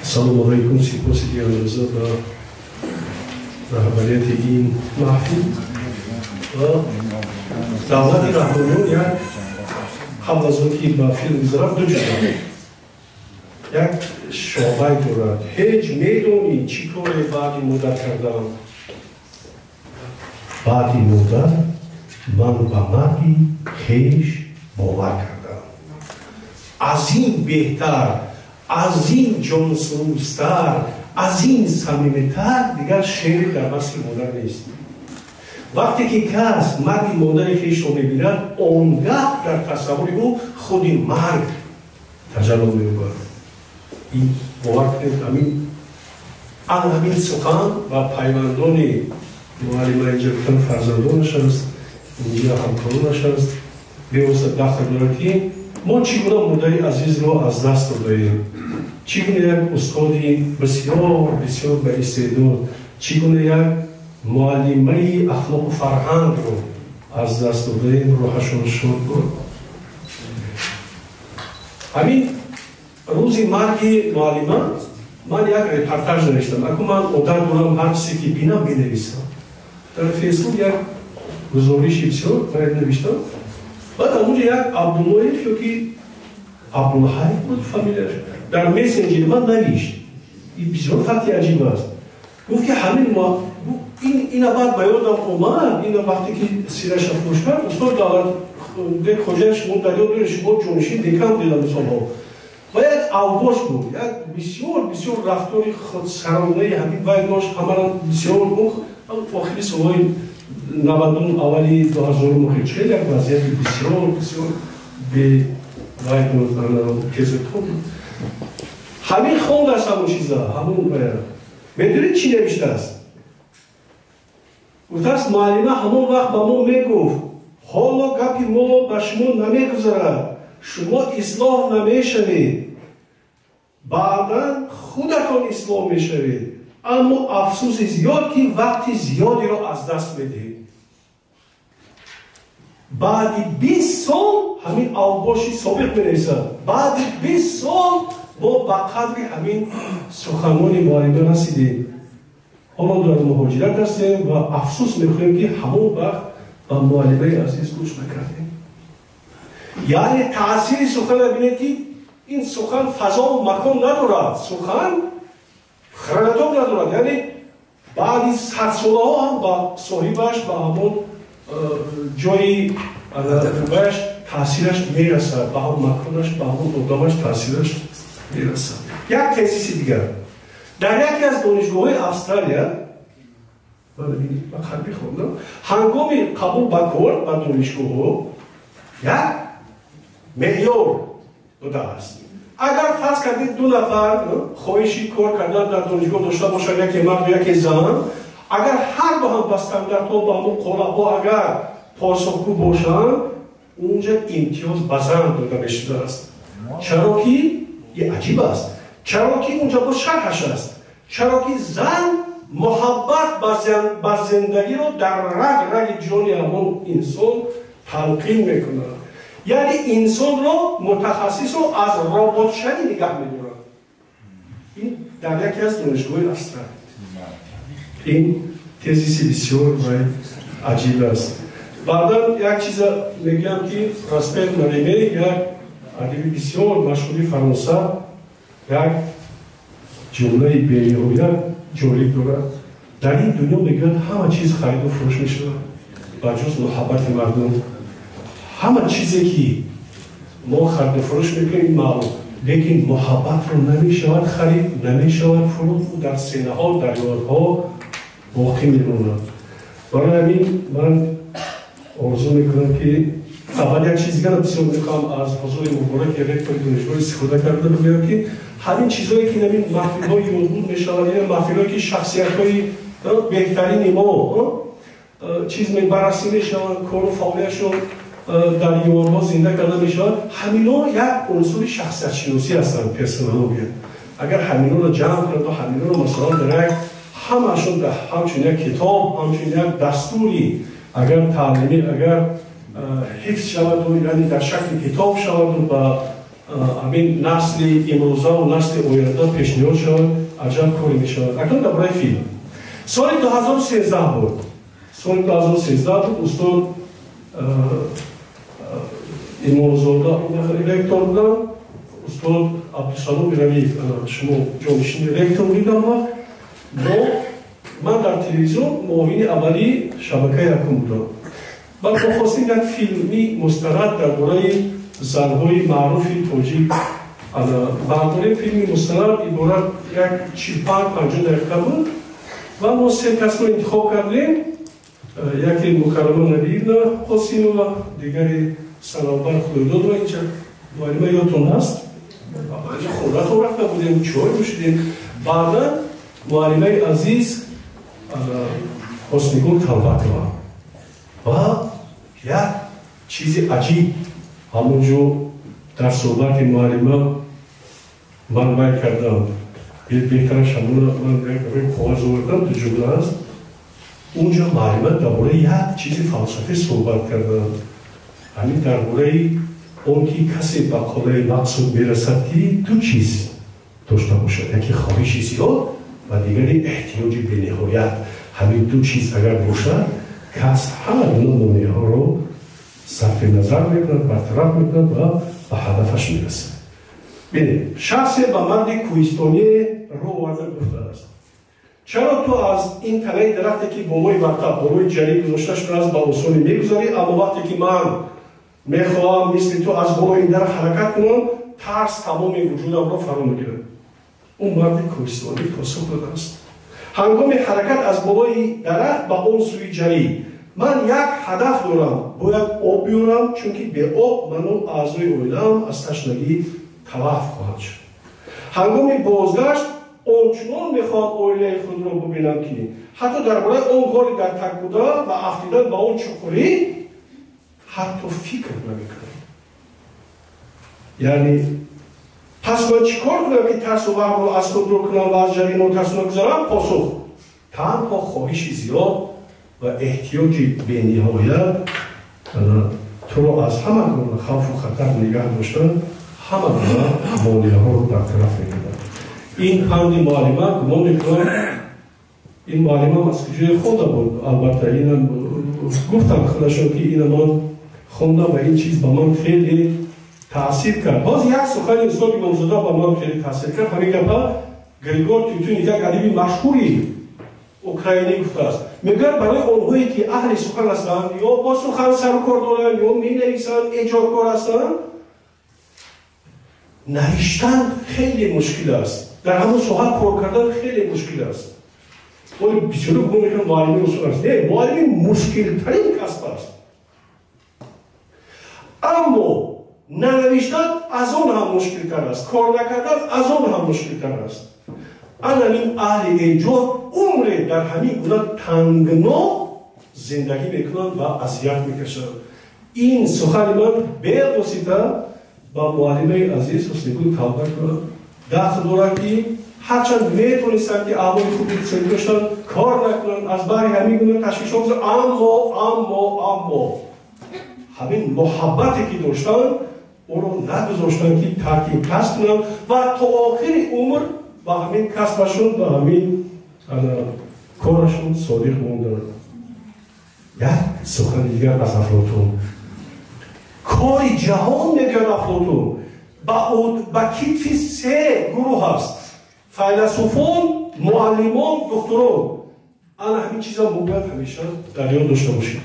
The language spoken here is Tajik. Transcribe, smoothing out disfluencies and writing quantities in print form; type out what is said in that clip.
Салому алайкум, сипоси беандоза ба раҳбарияти ин маҳфил ва Давлати Раҳмониён. Як қабл аз он ки ба филм гузарам, ду ҷумла, як шоҳбай дорад: «Ҳеҷ медонӣ, чӣ коре баъди модар кардам? Баъди модар ман ба марги хеш бовар кардам». Аз ин беҳтар, аз ин ҷонсӯзтар, аз ин самимитар дигар шеъре дар васфи модар нест. Вақте ки кас марги модари хешро мебинад, он гаҳ дар тасаввури ӯ худи марг таҷалло меёбад. Ин бовар кунед, ҳамин ан ҳамин сухан ва пайвандони муаллима, инҷа гуфтан, фарзандонаш аст, инҷа ҳамкоронаш аст, бевосита дахл дорад, ки мо чӣ гуна модари азизро аз даст додаем, чӣ гуна як устоди бисёр бисёр ба истеъдод, чӣ гуна як муаллимаи ахлоқу фарҳангро аз даст додаем. Рӯҳашон шод буд. Ҳамин рӯзи марги муаллима ман як репортаж навиштам. Аку ман одат дорам, ҳар чизе ки бинам, менависам. Дар Фейсбук як гузориши бисёр навиштам. Баъд онҷо як Абдуллоев ё ки Абдулҳаев буд фамилияш, дар мессенҷери ман навишт. Ин бисёр факти аҷиб аст. Гуфт, ки ҳамин ина баъд ба ёдам омад, ина вақте ки сираша фош кард, устод Давлат Хоҷаев, шумо дар ёд доред, шумо ҷонишин декан будед солҳо ва як авбош буд, як бисёр бисёр рафтори худсаронаи ҳамин вай дошт, ҳамара бисёр. Охири солҳои 90-ум, аввали 2000-ум хеле як вазъияти бисёр бисёр бевай буд, тезутон. Ҳамин хондааст ҳамон чиза, ҳамон. Медонед, чӣ навиштааст? Гуфтааст: «Муаллима ҳамон вақт ба мо мегуфт: ҳоло гапи мо ба шумо намегузарад, шумо ислоҳ намешавед, баъдан худатон ислоҳ мешавед, аммо афсӯси зиёд, ки вақти зиёдеро аз даст медиҳед». Баъди 20 сол ҳамин авбоши собиқ менависад: баъди 20 сол мо ба қадри ҳамин суханони муаллима расидем. Ҳоло дар муҳоҷират ҳастем ва афсӯс мехӯрем, ки ҳамон вақт ба муаллимаи азиз гӯш накардем. Яъне таъсири сухана бинед, ки ин сухан фазову макон надорад, сухан хронотоп надорад, яъне баъди садсолаҳо ҳам ба соҳибаш, ба ҳамон ҷои баяш таъсираш мерасад, ба ҳамон маконаш, ба ҳамон одамаш таъсираш мерасад. Як тезиси дигар: дар яке аз донишгоҳҳои Австралия қалби хондам, ҳангоми қабул ба кор ба донишгоҳҳо як меъёр додааст. Агар фарз кардед, ду нафар хоҳиши кор кардан дар донишгоҳ дошта бошад, яке марду, яке зан, агар ҳар ду ҳам ба стандартҳо, ба ҳамон қолабҳо агар посухгӯ бошанд, унҷа имтиёз ба зан дода мешудааст. Чаро ки аҷиб аст, чаро ки унҷа боз шарҳаш аст: чаро ки зан муҳаббат ба зиндагиро дар раг раги ҷони ҳамон инсон талқин мекунад, яъне инсонро, мутахассисро аз роботшавӣ нигаҳ медорад. Ин дар яке аз донишгоҳи Австралия. Ин тезиси бисёр ва аҷиб аст. Баъдан як чиза мегӯям, ки Проспер Мериме, як адиби бисёр машҳури Фаронса, як ҷумлаи бениҳоят ҷолиб дорад: «Дар ин дунё, мегӯяд, ҳама чиз хариду фурӯш мешавад, ба ҷуз муҳаббати мардум». Ҳама чизе ки мо хариду фурӯш мекунем, маълум, лекин муҳаббатро намешавад харид, намешавад фурӯхт, дар синаҳо, дар ёдҳо боқӣ мемонад. Барои ҳамин ман орзу мекунам, ки аввал як чиз дигара бисёр мехоҳам аз ҳузури мубораки ректори донишгоҳ истифода карда бигӯям, ки ҳамин чизое ки ҳамин маҳфилҳои ёдбуд мешавад, ин маҳфилҳое ки шахсиятҳои беҳтарини мо чиз баррасӣ мешаванд, кору фаъолиятшон дар ёдҳо зинда карда мешавад, ҳамино як унсури шахсиятшиносӣ ҳастанд, персонология. Агар ҳаминоро ҷамъ кунад, ҳаминоро масалан дар як ҳамаашон ҳамчун як китоб, ҳамчун як дастури агар таълимӣ агар ҳифз шаваду, яъне дар шакли китоб шаваду, ба ҳамин насли имрӯзаву насли оянда пешниҳод шавад, аҷаб коре мешавад. Акнун дар бораи филм. Соли 2013 буд. Соли 2013 буд, устод Имомзода ректор будам, устод Абдусалом Равиев шумо ҷонишини ректор будам. Вақт мо ман дар телевизион муовини аввали шабакаи якум будам. Баъд мо хостем як филми мустанад дар бораи занҳои маъруфи тоҷик бардорем. Филми мустанад иборат як 45-50 дақиқа буд ва мо се касро интихоб кардем. Яке Мукаррама Набиевна Қосимова, дигари Санавбар Худойдодова. Инҷа муаллима ёдтон ҳаст, хонатон рафта будем, чой нӯшидем. Баъдан муаллимаи азиз Ҳоснигул Талбатова. Ва як чизи аҷиб ҳамон ҷо дар суҳбати муаллима ман вай кардам, беҳтараш ҳамона ман як коғаз овардам, ду ҷумла аст. Унҷо муаллима дар бораи як чизи фалсафӣ суҳбат карданд, ҳамин дар бораи он ки касе ба қуллаи мақсуд мерасад, ки ду чиз дошта бошад: яке хоҳиши зиёд ва дигари эҳтиёҷи бениҳоят. Ҳамин ду чиз агар бошад, кас ҳама гуна монеаҳоро сарфи назар мекунад, бартараф мекунад ва ба ҳадафаш мерасад. Бинед, шахсе ба марди кӯҳистоние рӯ оварда гуфтааст: чаро ту аз ин танаи дарахте, ки болои варта, болои ҷарӣ гузошта шудааст, ба осонӣ мегузарӣ, аммо вақте ки ман мехоҳам мисли ту аз болои ин дарахт ҳаракат кунам, тарс тамоми вуҷудамро фаро мегирад? Ӯ марди кӯҳистонӣ посух додааст: ҳангоми ҳаракат аз болои дарахт ба он сӯи ҷарӣ ман як ҳадаф дорам: бояд об биёрам, чунки бе об ману аъзои оилаам аз ташнагӣ талаф хоҳанд шуд. Ҳангоми бозгашт ончунон мехоҳам оилаи худро бубинам, ки ҳатто дар бораи он ғори дар таг буда ва афтидан ба он чуқурӣ ҳатто фикр намекунам. Яъне пас ман чӣ кор кунам, ки тарсу ваҳмро аз худ дур кунам ва аз ҷарӣ нотарсона гузарам? Посух: танҳо хоҳиши зиёд ва эҳтиёҷи бениҳоят туро аз ҳама гуна хавфу хатар нигаҳ доштан, ҳама гуна монеаҳоро бартараф мекунад. Ин панди муаллима, гумон мекунам, ин муаллимам аз куҷое хонда буд. Албатта, инам гуфтам худашон, ки ина ман хондам ва ин чиз ба ман хеле таъсир кард. Боз як сухани устод Имомзода ба ман хеле таъсир кард. Ҳамин гапа Григор Тютюн, як адиби машҳури украинӣ, гуфтааст. Мегӯяд, барои онҳое ки аҳли сухан ҳастанд, ё бо сухан сару кор доранд, ё менависанд, эҷодкор ҳастанд, навиштан хеле мушкил аст, дар ҳамон соҳа кор кардан хеле мушкил аст. Оли бисёре гумон мекунанд, муаллими осон аст. Не, муаллими мушкилтарин касб аст, аммо нанавиштан аз он ҳам мушкилтар аст, кор накардан аз он ҳам мушкилтар аст. Ана ин аҳли эҷод умре дар ҳамин гуна тангно зиндагӣ мекунанд ва азият мекашанд. Ин сухани ман бевосита ба муаллимаи азиз Ҳуснигул Талбакова дахл дорад, ки ҳарчанд метонистанд, ки аҳволи хуби иқтисодӣ доштанд, кор накунанд, аз баҳри ҳамин гуна ташвишҳо, аммо ҳамин муҳаббате ки доштанд, ӯро нагузоштанд, ки тарки касб кунанд ва то охири умр ба ҳамин касбашон, ба ҳамин корашон содиқ монданд. Як сухани дигар аз Афлотун: кори ҷаҳон, мегӯяд Афлотун, ба китфи се гурӯҳ аст: файласуфон, муаллимон, духтурон. Ана ҳамин чиза мо бояд ҳамеша дар ёд дошта бошем.